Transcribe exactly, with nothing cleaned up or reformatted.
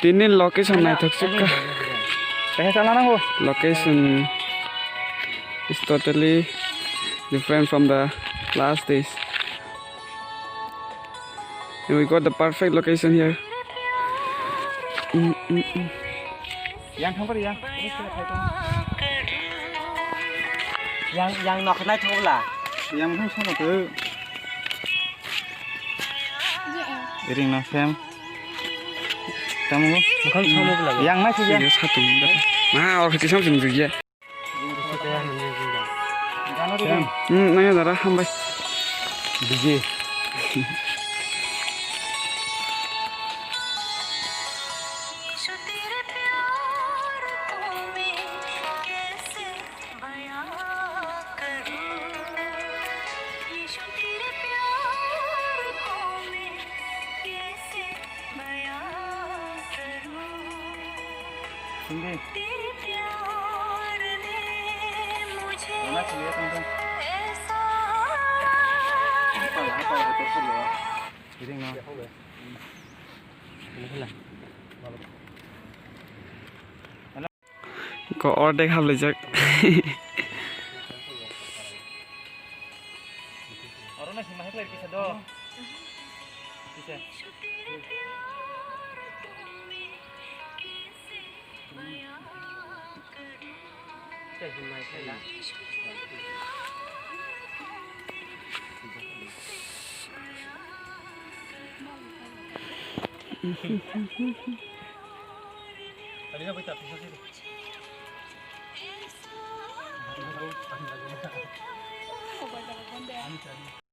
Tini location naithok sukha. Location is totally different from the last days. And we got the perfect location here. Mm, mm, mm. Yang thang pari yang. Yang, yang nok nai thok la. Yang thang sama tu. Iring na sem. Tamu. Bukan sama pula. Yang nai thok ya. Iya, satu. Ma, orang kecil sama sini ya. Sem. Hmm, nanya dara hambai. Biji. Hindi. Wala, sige, tungtong. Apa, apa, apa, apa, apa. Kidding, no. Ko ordek haplaijak. Oro na sima heklai kisa do. Kisa.